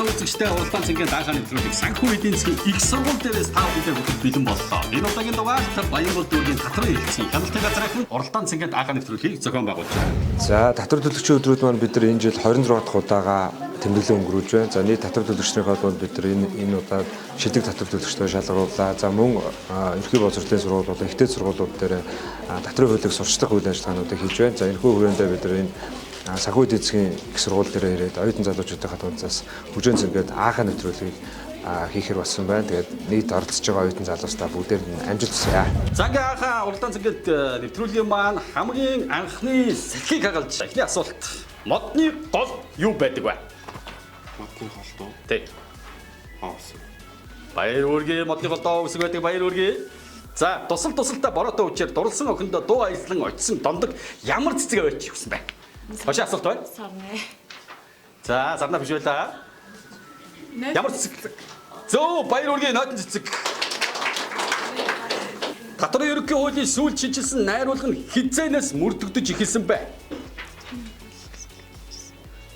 Үзэгчтэй уралдаан цэнгийн даахаа нэвтрүүлэг санхүү эдийн засгийн их сургууль дээрээс та бүхэндээ хүргэх бэлэн боллоо. Энэ удаагийн дугаарт Баянгол дүүргийн татварын хэлтсийн хяналтын газар ахын уралдаан цэнгийн даахаа нэвтрүүлгийг зохион байгуулж байна. За, татвар төлөгчийн өдрүүд маань бид нар энэ жил 26 дахь удаага тэмдэглэн өнгөрүүлж байна. За, нийт татвар төлөгчдийн холбоонд бид нар энэ удаад шилдэг татвар төлөгчдөө шалгарууллаа. За, мөн ерхий боловсролын сургууль болон ихтэй сургуулиуд дээр татварын хуулийг сурчлах үйл ажиллагаануудыг хийж байна. За, энэхүү хүрээндээ бид нар энэ санхүү эдийн засгийн их сургууль дээр ирээд оюутан залуучуудынхаа дундаас хөгжөөн цэнгээд ааха нэвтрүүлгийг хийхэр болсон байна. Тэгээд нийт оролцож байгаа оюутан залуустаа бүгдээр нь амжилт хүсье. За, ингээ ааха уралдаан цэнгээд нэвтрүүлгийн маань хамгийн анхны салхийг хагалж эхний асуулт. Модны гол юу байдаг вэ? Модны голдуу. Тэг. Хоос. Баяр үргээ, модны голдоо үсэг байдаг, баяр үргээ. За, тусал тусалтай бороотой үчээр дурлсан охиндоо дуу аялан очисон дондог ямар цэцэг аваач гэсэн бэ? Хошоо асуулт байна. Сарнэ. За, сарна биш байлаа. Ямар цэцэг? Зөө, баяр үргээ, нойтон цэцэг. Татварын ерөнхий хуулийн сүүл шинэчилсэн найруулга нь хизээнээс мөрдөгдөж эхэлсэн бэ?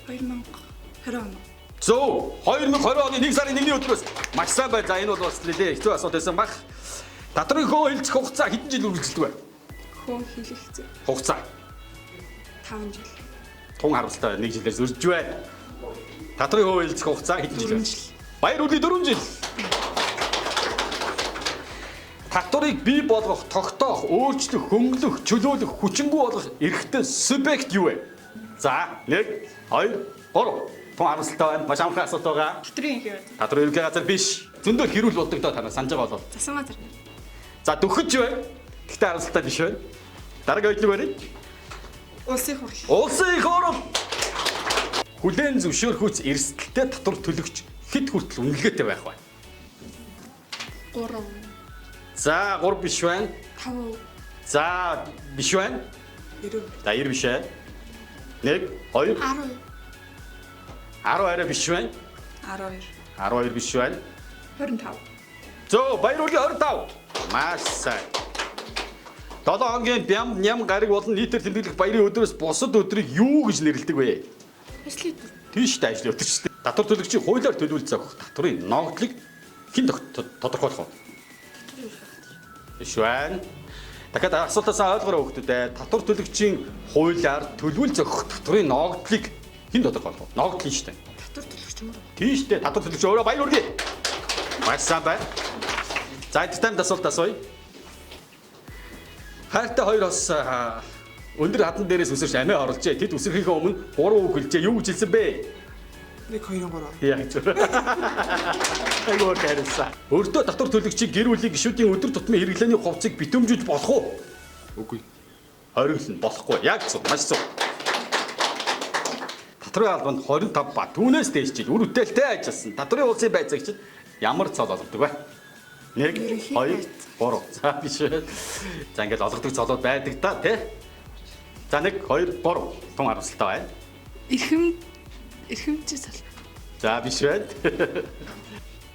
2020 он. Зөв. 2020 оны 1 сарын 1-ний өдрөөс маш сайн бай. За, энэ бол бас нэлээ хэцүү асуулт байсан баг. Татварын хөө хилцэх хугацаа хэдэн жил үргэлжилдэг вэ? Хөө хийлэх зүй. Хугацаа. 5 жил. Тун харамсалтай нэг жилээс өрж байна. Татварын хөө хилцэх хугацаа хэдэн жил вэ? 4 жил. Баяр үргэлж 4 жил. Татварыг бий болгох, тогтоох, өөрчлөх, хөнгөлөх, чөлөөлөх, хүчингү болгох эрхтэй субъект юу вэ? За, 1 2 3. Тун харамсалтай байна. Маш амархан асуулт байгаа. Татварын ерөнхий газар. Татварын ерөнхий газар биш. Зөндөө хэрүүл болдог доо, танаа санаж байгаа бол. Засан газар. За, дөхөж байна. Гэхдээ харамсалтай биш байна. Дараагийн оюутныг барь. Улсын хурл. Улсын их хурл. Хүлээн зөвшөөрөхүйц эрсдэлтэй татвар төлөгч хэд хүртэл үнэлгээтэй байх вэ? 3. За, 3 биш байна. 5. За, биш байна. 90. За, 90 биш ээ. 1 2 10. 10 арай биш байна. 12. 12 биш байна. 25. Зөө, баяр үргээ, 25. Маш сайн. 7 хоногийн бям ням гариг болон нийтээр тэмдэглэх баярын өдрөөс бусад өдрийг юу гэж нэрлэдэг вэ? Ажлын өдөр. Тийш дээ, ажлын өдөр шүү дээ. Татвар төлөгчийн хуулиар төлөвлөж зохих татварын ногдлыг хэн тодорхойлох вэ? Биш байна. Дахиад асуултаасаа ойлгоорой, хүүхдүүд ээ. Татвар төлөгчийн хуулиар төлөвлөж зохих татварын ногдлыг хэн тодорхойлох вэ? Ногдол нь шүү дээ. Татвар төлөгч юм уу? Тийш дээ, татвар төлөгч өөрөө, баяр үргээ. Маш сайн байна. За, энэ таймд асуулт асууя. Хайртай хоёр бас өндөр хадан дээрээс үсэрч амиа оруулжээ. Тэд үсрэхийнхээ өмнө гурван үг хэлжээ. Юу гэж хэлсэн бэ? 1 2 3. Яг зөв. Айгуу хариулсан. Өртөө татвар төлөгчийн гэр бүлийн гишүүдийн өдөр тутмын хэрэглээний хувцсыг битүүмжүүлж болох уу? Үгүй. Хориглон болохгүй. Яг зөв. Маш зөв. Татварын албанд 25 ба түүнээс дээш жил үр бүтээлтэй ажилласан татварын улсын байцаагчид ямар цол олгодог вэ? 1 Ерөнхий 2 байц. 3. За, биш ээ. За, ингээд олгодог цолууд байдаг та, тий? За, 1 2 3. Тун харамсалтай байна. Эрхэм эрхэмжээ цал. За, биш байна.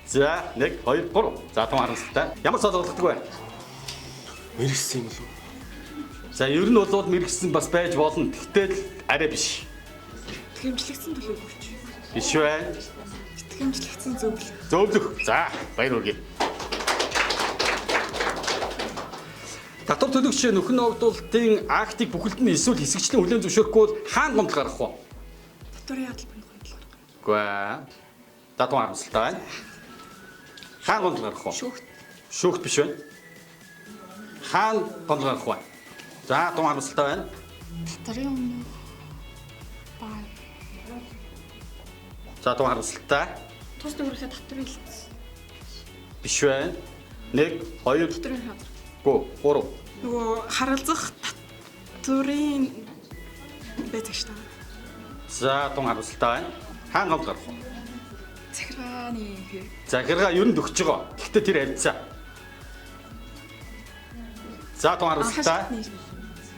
За, 1 2 3. За, тун харамсалтай. Ямар цол олгодог вэ? Мэрэгсэн юм болов уу? За, ер нь бол мэрэгсэн бас байж болно. Тэгтэл арай биш. Итгэмжлэгдсэн төлөөлөгч. Биш байна. Итгэмжлэгдсэн зөвлөх. Зөвлөх. За, баяр хүргэе. Татвар төлөгч нөхөн ногдуулалтын актыг бүхэлд нь эсвэл хэсэгчлэн хүлээн зөвшөөрөхгүй бол хаан гомдол гаргах вэ? Татварын албанд гомдол гаргах. Үгүй ээ. За, тун харамсалтай байна. Хаан гомдол гаргах вэ? Шүүхт. Шүүхт биш байна. Хаан гомдол гаргах вэ? За, тун харамсалтай байна. Татварын өмнөх баа. За, тун харамсалтай. Тус төгрөхийн татварын хэлтс. Биш байна. 1 2 Татварын газар. 3. Нөгөө харалзах татварын байцаагч та. За, тун харамсалтай байна. Хаан гомдол гаргах вэ? Захиргааны хэр. Захиргаа ер нь төгсөж байгаа. Гэхдээ тэр авцаа. За, тун харамсалтай.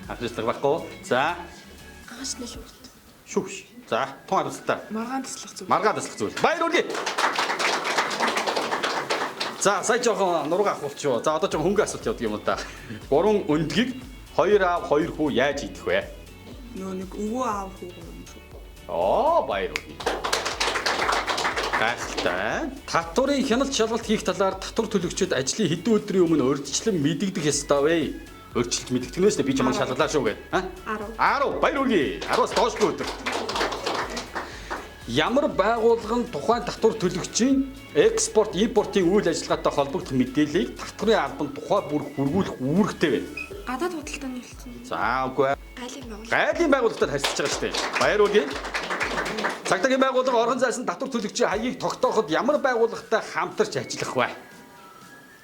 Анхаарал байхгүй. За, Анхаарал шүүхт. шүүх. За, тун харамсалтай. Маргаан таслах зүг. Маргаа таслах зүйл. Баяр үргээ. За, сая жоохон нурга ахуулчих. За, одоо жоохон хөнгө асуулт явдаг юм уу та. Гурван өндгийг хоёр аав, хоёр хүү яаж идэх вэ? Нөгөө нэг өвөө аав хүүгөө юм шүү. Оо, баяр үргээ. Гайхалтай. Татварын хяналт шалгалт хийх талаар татвар төлөгчид ажлын хэдэн өдрийн өмнө урьдчилан мэдэгдэх ёстой вэ? Урьдчилж мэдэгдэх нь шүү дээ. Би чамайг шалгалаа шүү гэдэг. 10. 10. Баяр хүргэе. 10-аас доошгүй өдөр. Ямар байгууллага нь тухайн татвар төлөгчийн экспорт, импортын үйл ажиллагаатай холбогдох мэдээллийг татварын албанд тухай бүр хүргүүлэх үүрэгтэй вэ? Гадаад худалдааны хэлцэн. За, үгүй. Гайлын байгууллага. Гайлын байгууллагатай харьцаж байгаа шүү дээ. Баяр хүргэе. Цагдаагийн байгууллага орхон зайсан татвар төлөгчийн хаягийг тогтооход ямар байгууллагатай хамтарч ажиллах вэ?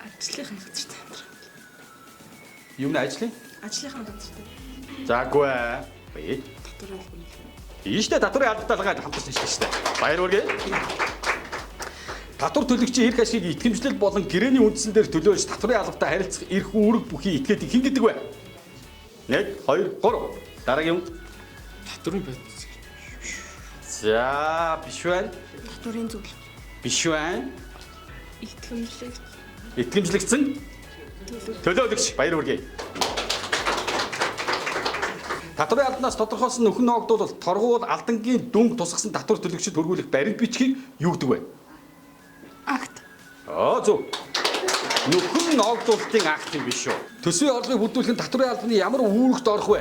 Ажлынхаа газартай хамтрах. Юм нэ ажлын? Ажлынхаа газартай. За, үгүй. Баяр. Татварын албаны. Тийм шүү дээ. Татварын албатайгаа хамтарч ажиллана шүү дээ. Баяр хүргэе. Татвар төлөгчийн эрх ашгийг итгэмжлэл болон гэрээний үндсэн дээр төлөөлж татварын албатай харилцах эрх үүрэг бүхий этгээдийг хэн гэдэг вэ? 1 2 3. Дараагийн юм. Татварын байц. За, биш байна. Татварын зөвлөл. Биш байна. Итгэмжлэгч. Итгэмжлэгдсэн Төлөв. төлөөлөгч. Баяр хүргэе. Татварын албанаас тодорхойлсон нөхөн ноогдуул торгуул алдангийн дүнг тусгасан татвар төлөгчид хөргүүлэх баримт бичгийг юу гэдэг вэ? Акт. Аа, зөв. Нөхөн ноогдуулалтын акт юм биш үү? Төсвийн орлогыг бүрдүүлэх нь татварын албаны ямар үүрэгт орох вэ?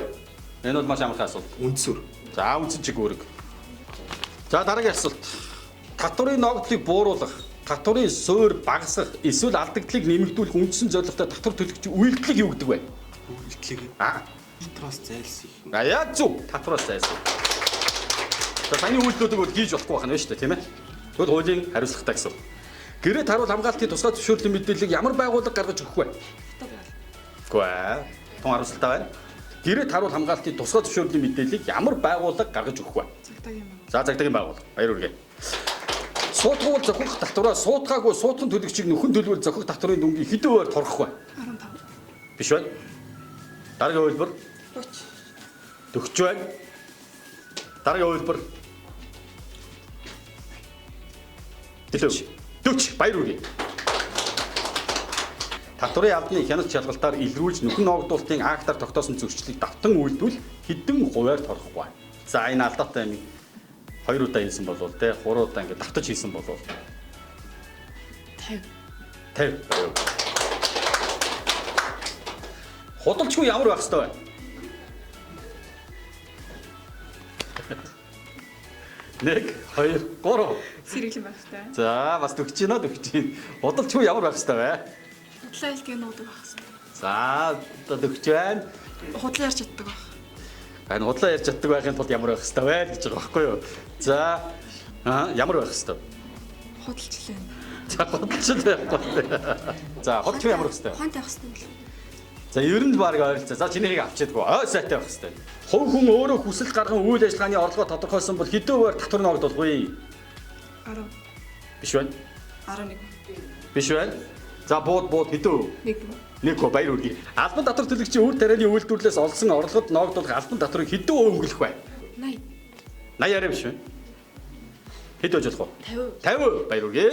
Энэ бол маш амархан асуулт. Үндсүр. За, үндсэн чиг үүрэг. За, дараагийн асуулт. Татварын ноогдлыг бууруулах, татварын суур багасгах, эсвэл алдагдлыг нэмэгдүүлэх үндсэн зорилготой татвар төлөгчийн үйлдэлийг юу гэдэг вэ? Үйлдэлийг Аа, татвараас зайлсхийх. а яг зөв. Татвараас зайлсхийх. За, саяны үйлдэлүүдийг бол хийж болохгүй байх нь шүү дээ, тийм ээ? Тэгвэл хуулийн хариуцлагатай гэсэн. Гэрээ таруул хамгаалтын тусгай зөвшөөрлийн мэдээллийг ямар байгууллага гаргаж өгөх вэ? Үгүй ээ. Тун хариуцлагатай байна. Гэрээ таруул хамгаалтын тусгай зөвшөөрлийн мэдээллийг ямар байгууллага гаргаж өгөх вэ? Цагдаагийн байгууллага. За, цагдаагийн байгууллага. Баяр хүргэе. Суудгуул зохих татвараа суудгаагүй суудхан төлөгчийг нөхөн төлвөл зохих татварын дүнгийн хэдэн хувиар торгох вэ? 15. Биш байна. Дараагийн хувилбар 30. 40 байна. Дараагийн хувилбар 40. 40. Баяр хүргэе. Татварын албаны хяналт шалгалтаар илрүүлж нөхөн ноогдуулалтын актаар тогтоосон зөрчлийг давтан үйлдвэл хэдэн хувиар торгох вэ? За, энэ алдаатай юм. 2 удаа хийсэн болвол те 3 удаа ингээд давтаж хийсэн болвол 50. 50. Баяр хүргэе. Худалчгүй ямар байх ёстой вэ? 1 2 3. Сэргэлэн байх хэрэгтэй. За, бас 40 гинэ 40 гин. Худалчгүй ямар байх ёстой вэ? Худлаа хэлдэг нуудаг байх хэрэгтэй. За, одоо 40 байна. Худлаа ярьж чаддаг байх. Харин худлаа ярьж чаддаг байхын тулд ямар байх ёстой вэ гэж байгаа байхгүй юу? За, аа, ямар байх ёстой? Худалчлаа. За, худалчил байхгүй. За, худалчгүй ямар байх ёстой? Ухаантай байх хэрэгтэй юм лээ. За, ер нь л баг ойролцоо. За, чинийхийг авчиадгүй. Ой сайтай байх ёстой. Хувь хүн өөрөө хүсэл гарган үйл ажиллагааны орлогоо тодорхойлсон бол хэдэн хувиар татвар ноогдуулах вэ? 10. Биш байна. 11. Биш байна. За, бууд хэдэн хувь? 1. Нэг хөө баяр хүргэе. Албан татвар төлөгчийн үр тарианы үйлдвэрлэлээс олсон орлогод ноогдуулах албан татварыг хэдэн хувь өнгөлөх вэ? 80. 80 арай биш вэ? Хэд байж болох вэ? 50. 50 баяр хүргэе.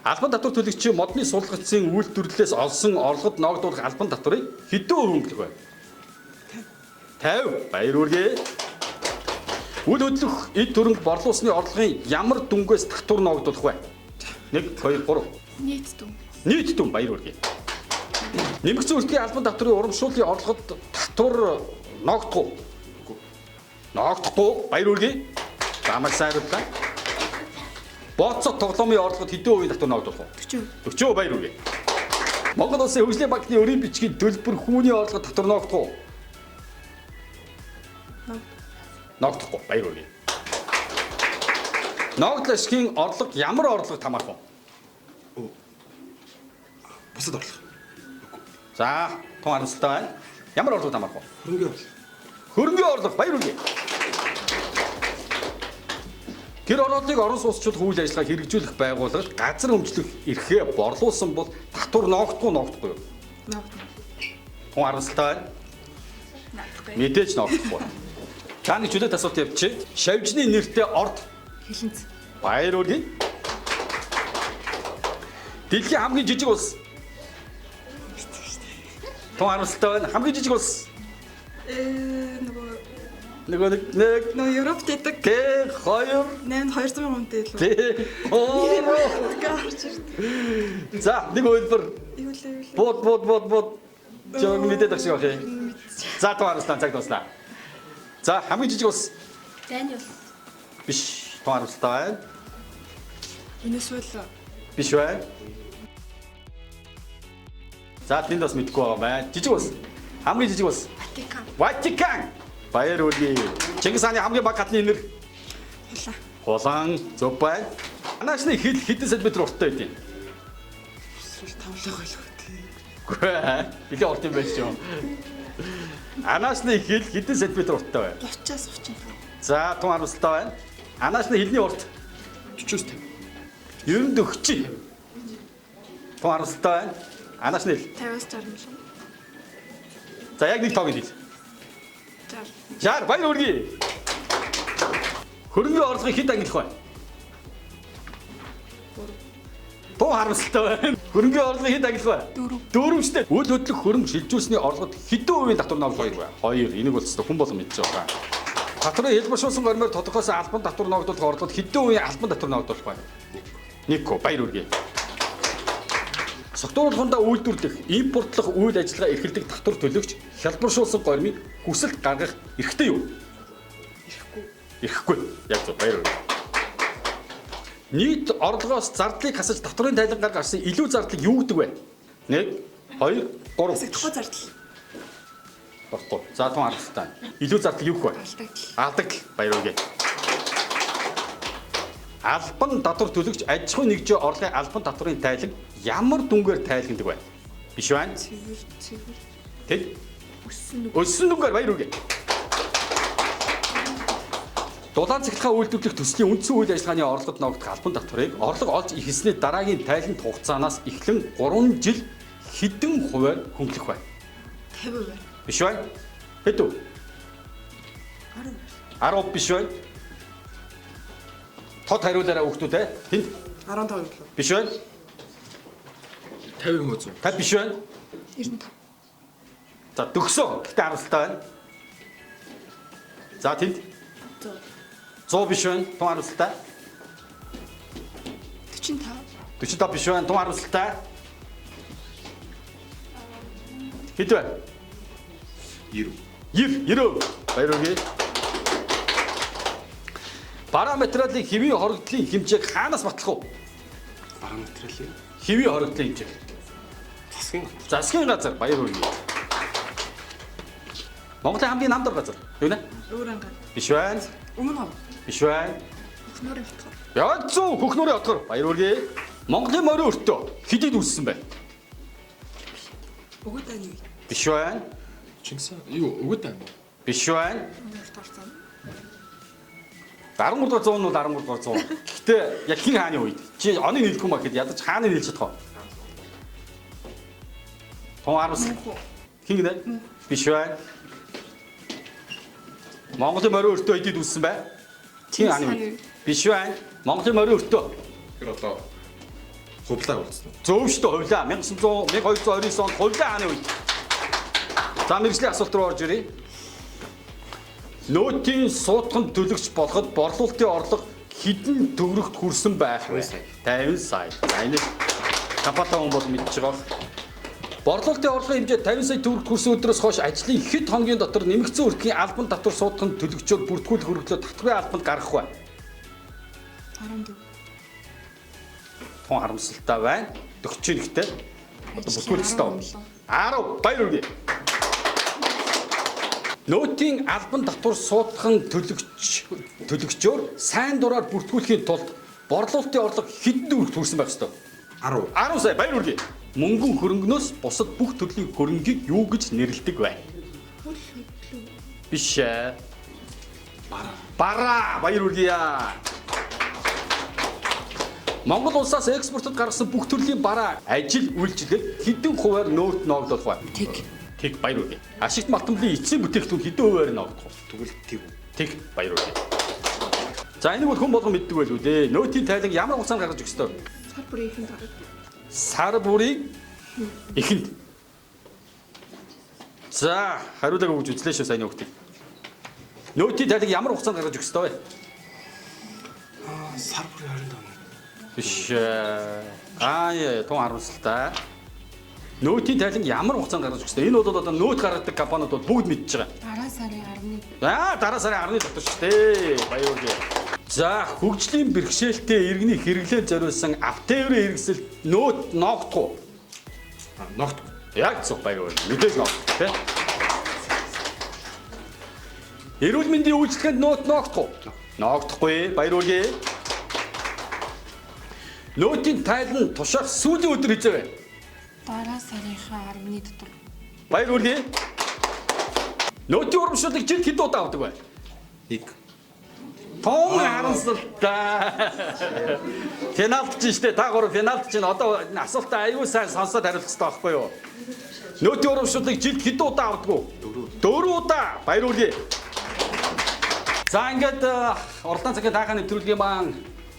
Албан татвар төлөгчийн модны суулгацын үйлдвэрлэлээс олсон орлогод ноогдуулах албан татварыг хэдэн хувь өнгөлөх вэ? 50 баяр хүргэе. Үл хөдлөх эд хөрөнгө борлуулсны орлогын ямар дүнгээс татвар ноогдуулах вэ? 1 2 3. Нийт дүн. Нийт дүн баяр хүргэе. Нэмэгдсэн үлдэхийн албан татварын урамшууллын орлогод татвар ноогдох уу? Ноогдохгүй баяр хүргэе. За, маш сайн хариуллаа. Бооцоо тоглоомын орлогод хэдэн хувийн татвар ноогдуулах вэ? 40. 40% баяр хүргэе. Монгол Улсын хөгжлийн банкны өрийн бичгийн төлбөр хүүний орлогод татвар ноогдох уу? Ноогдохгүй баяр хүргэе. Ноогдол ашигын орлого ямар орлогод хамаарах вэ? Бусад орлого. За, тун харамсалтай байна. Ямар орлогод хамаарах вэ? Хөрөнгөний орлого. Хөрөнгөний орлого баяр хүргэе. Гэр хорооллыг орон сууцчлах үйл ажиллагааг хэрэгжүүлэх байгууллагад газар өмчлөх эрхээ борлуулсан бол татвар ноогдохгүй ноогдохгүй юу? Ноогдно. Тун харамсалтай байна. Ноогдохгүй. Мэдээж ноогдохгүй. За, нэг чөлөөт асуулт явчих. Шавжны нэртэй орд Хилэнц. баяр хүргэе. Дэлхийн хамгийн жижиг улс. Тун харамсалтай байна. Хамгийн жижиг улс. Нөгөө Нөгөө нэг нэг Нөө Европт идэг. Тэ 2 8 200 мянган хүнтэй илүү. Тэ 3 Гарч ирд. За нэг хувилбар. Юу лээ юу лээ. Бод бод бод бод. Жог мэдээд ах шиг байх юм. За тун харамслаа цаг дуслаа. За хамгийн жижиг улс Даниэл. биш тун харамсалтай байна. Венесуэла. Биш байна. За тэнд бас мэдэхгүй байгаа байна. Жижиг улс. Хамгийн жижиг улс. Ватикан. Ватикан. Баяр хүргэе. Чингис хааны хамгийн бага хатны нэр Хулаа. Хулан зөв байна. Анаашны хил хэдэн сантиметр урттай байд юм? Эсвэл тавлага байлгүй тий. Үгүй ээ. Билээ урт юм байж шүү. Анаашны хил хэдэн сантиметр урттай байна? 30-аас 35. За тун харамсалтай байна. Анаашны хилний урт 40-оос 50. 94. Тун харамсалтай байна. Анаашны хил. 50-аас 67. За яг нэг тоог хэл. 60. 60 баяр хүргэе. Хөрөнгөний орлогыг хэд ангилах вэ? Тун харамсалтай байна. Хөрөнгөний орлогыг хэд ангилах вэ? 4. Дөрөвчтэй. Үйл хөдлөх хөрөнгө шилжүүлсний орлогод хэдэн хувийн татвар ногдох вэ? 2. Энийг бол зөвхөн хүн болгон мэдж байгаа. Татварын хэлбэршүүлсэн гормоор тодорхойлсон албан татвар ногдуулах орлогод хэдэн хувийн албан татвар ногдуулах вэ? 1. Баяр хүргэе. Согтууруулгандаа үйлдвэрлэх, импортлох үйл ажиллагаа эрхэлдэг татвар төлөгч хялбаршуулсан гормыг хүсэлт гаргах эрхтэй юу? Ирэхгүй. Эрхгүй. Яг зөв баяр хүргэе. Нийт орлогоос зардлыг хасаж татварын тайлангаар гарсан илүү зардлыг юу гэдэг вэ? 1 2 3. Хасагдахгүй зардал. Баггүй. За тун харамсалтай. Илүү зардлыг юу гэх вэ? Алдагдал. Алдагдал. Баяр хүргэе. Албан татвар төлөгч аж ахуйн нэгжийн орлогын албан татварын тайлан ямар дүнгээр тайлгнадаг вэ? Биш байна. Цэвэр цэвэр. Тэг. Өссөн нүг. Өссөн дүнгээр баяр хүргэе. Дулаан цахилгаан үйлдвэрлэх төслийн үндсэн үйл ажиллагааны орлогод ногдох албан татварыг орлого олж эхэлсний дараагийн тайлан хугацаанаас эхлэн 3 жил хэдэн хувиар хөнгөлөх вэ? 50%. Биш байна. Хэд вэ? 10%. 10 биш байна. Тод хариулаарай хүүхдүүд ээ. Тэнд 15 лөө. биш байна. 50 юм уу 100? 50 биш байна. 95. За төгсөн. Гэхдээ харамсалтай байна. За тэнд 100. 100 биш байна. Тун харамсалтай. 45. 45 биш байна. Тун харамсалтай. Хэд вэ? 90. 90, 90. Баяр хүргэе. Бараа материалын хэвийн хорогдлын хэмжээг хаанаас батлах вэ? Бараа материалын Хэвийн хорогдлын хэмжээг. засгийн газар. Засгийн газар баяр хүргэе. Монголын хамгийн намдар газар. Юу нэ? Өөрөн гад. Биш байна. Өмнө хов. Биш байна. Хөхнөрийн хотгор. Яг зөв хөхнөрийн отгор. Баяр хүргэе. Монголын морин өртөө хэдийд үүссэн бэ? Өгөөд айн үе. Биш байна. Чингис хаан юу өгөөд байна. Биш байна. 12 дугаар зам. 13 дугаар зуун нь бол 13 дугаар зуун. Гэхдээ яг хин хааны үед чи оныг нийлэхгүй маа гэхэд ядаж хааны нийлж чадах вэ? Тун харамсал. Хин гинэ? Биш байна. Монголын морин өртөө хэдийд үүссэн бэ? Хин хааны үед. Биш байна. Монголын морин өртөө Тэр одоо хувлаа үлдсэн. Зөв шүү дээ хувлаа. 1900 1229 онд хувлаа хааны үед. За мэргэжлийн асуулт руу орж ирье. Нөөтийн суутхан төлөгч болоход борлуулалтын орлого хэдэн төгрөгт хүрсэн байх вэ? 50 сая. За энийг компани хүн бол мэдж байгаа. Борлуулалтын орлогын хэмжээ 50 сая төгрөгт хүрсэн өдрөөс хойш ажлын хэд хоногийн дотор нэмэгдсэн үрдгийн албан татвар суутхан төлөгчөөр бүртгүүлэх өргөдлөө татварын албанд гаргах вэ? 14. Тун харамсалтай байна. Төгч нэгтэй. Одоо бүртгүүлэх ёстой. 10 баяр хүргэе. Нөөтийн албан татвар суутхан төлөгчөөр сайн дураар бүртгүүлэхийн тулд борлуулалтын орлого хэдэн төгрөгт хүрсэн байх ёстой? 10. 10 сая баяр хүргэе. Мөнгөн хөрөнгнөөс бусад бүх төрлийн хөрөнгийг юу гэж нэрлэдэг вэ? Биш ээ. Бараа. Бараа баяр хүргэе. Монгол улсаас экспортод гаргасан бүх төрлийн бараа ажил үйлчлэл хэдэн хувиар нөөт ноогдох вэ? Тэг. Тэг баяр хүргэе. Ашигт малтамлын эцсийн бүтээгдэхүүн хэдэн хувиар ноогдох вэ? Тэгвэл тэг. Тэг баяр хүргэе. За энийг бол хүн болгон мэддэг байлгүй дээ. Нөөтийн тайлан ямар хугацаанд гаргаж өгөх ёстой вэ? Сар бүрийн ихэнд гардаг. Сар бүрийн эхэнд. За хариулаагүй гэж үзлээ шүү сайн хүүхдийг. Нөөтийн тайлыг ямар хугацаанд гаргаж өгөх ёстой вэ? Сар бүрийн 25-нд. Биш. Аа яа, тун харамсалтай. Нөөтийн тайлан ямар хугацаанд гаргаж өгөх ёстой? Энэ бол одоо нөөт гаргадаг компаниуд бол бүгд мэдж байгаа. Дараа сарын 11. Аа, дараа сарын 10-ны дотор шүү дээ. Баяр хүргэе. За, хөгжлийн бэрхшээлтэй иргэний хэрэглээнд зориулсан автоеврын хэрэгсэл нөөт ноогдох уу? Ногт. Яг зөв, баяр хүргэе. Мэдээж ноогдох тий. Эрүүл мэндийн үйлчилгээнд нөөт ноогдох уу? Ноогдохгүй. Баяр хүргэе. Нөөтийн тайлан тушаах сүүлийн өдөр хэзээ вэ? Дараа сарынхаа 11 дотор. Баяр хүргэе. Нөөтийн урамшууллыг жилд хэд удаа авдаг вэ? 1. Том харамсалтай. Финалд чинь штэ, та гурав финалд чинь одоо энэ асуултаа аюу сайн сонсоод хариулах хэрэгтэй байхгүй юу? Нөөтийн урамшууллыг жилд хэд удаа авдаг вэ? 4 удаа. Баяр хүргэе. За ингээд уралдаан цагийн таахаа нэвтрүүлгийн маань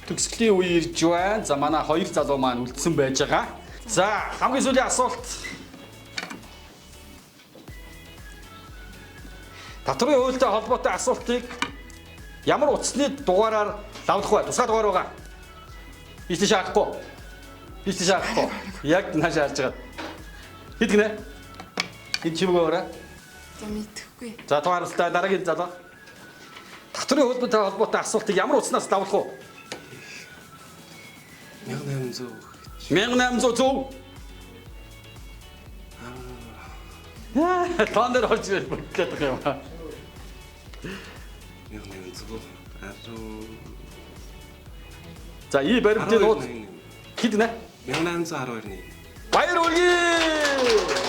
төгсгөлийн үе ирж байна. За манай хоёр залуу маань үлдсэн байж байгаа. За хамгийн сүүлийн асуулт. Татварын хуультай холбоотой асуултыг ямар утасны дугаараар лавлах вэ? Тусгай дугаар байгаа. Би тийш харахгүй. Би тийш харахгүй. Яг нааш харж байгаа. Хэд гинэ? Энэ чимээг өөрөө. За мэдэхгүй. За тун харамсалтай дараагийн залуу. Татварын хуультай холбоотой асуултыг ямар утаснаас лавлах вэ? 1800. 1800 зөв. Тон дээр орж ирэл бүтлээд байгаа юм аа. 1800. 10. За и баримтын нууц хэд гинэ? 1812. Баяр хүргэе.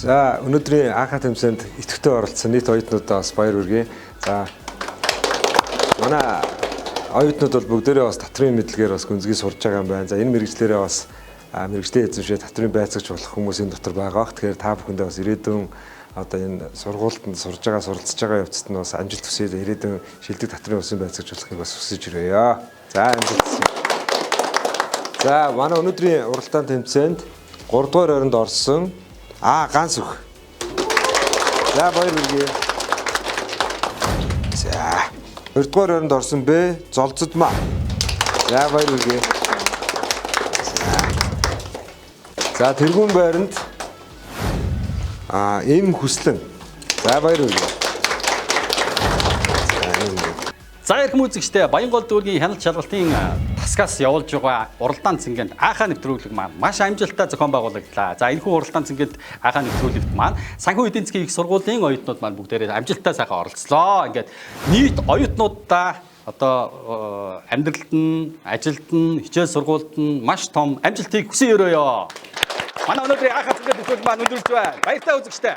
За өнөөдрийн АХ тэмцээнд идэвхтэй оролцсон нийт оюутнуудаа бас баяр хүргэе. За манай оюутнууд бол бүгдээрээ бас татврын мэдлэгээр бас гүнзгий сурж байгаа юм байна. За энэ мэргэжлээрээ бас мэргэжлийн эзэмшээ татврын байцаагч болох хүмүүсийн дотор байгаа бох. Тэгэхээр та бүхэндээ бас ирээдүйн одоо энэ сургуультанд сурж байгаа, суралцж байгаа явцад нь бас амжилт хүсье. Ирээдүйн шилдэг татврын улсын байцаагч болохыг бас хүсэж ирээе. За амжилт хүсье. За манай өнөөдрийн уралдаан тэмцээнд 3 дугаар оронд орсон А ганц өх. За баяр хүргэе. За 2 дугаар оронд орсон Б золзодмаа. За баяр хүргэе. За тэргүүн байранд А эм хүслэн. За баяр хүргэе. За эм. За эрхэм үзэгчдээ Баянгол дүүргийн хяналт шалгалтын тасгаас явуулж байгаа уралдаан цэнгэнд АХ нэвтрүүлэг маань маш амжилттай зохион байгуулагдлаа. За энэхүү уралдаан цэнгэнд АХ нэвтрүүлэгт маань санхүү эдийн засгийн их сургуулийн оюутнууд маань бүгдээрээ амжилттай сайхан оролцлоо. Ингээд нийт оюутнуудаа одоо амьдралд нь, ажилд нь, хичээл сургуульд нь маш том амжилтыг хүсэн өрөөё. Манай өнөөдрийн АХ цэнгэнд нэвтрүүлэг маань өндөрлөж байна. Баяртай үзэгчдээ.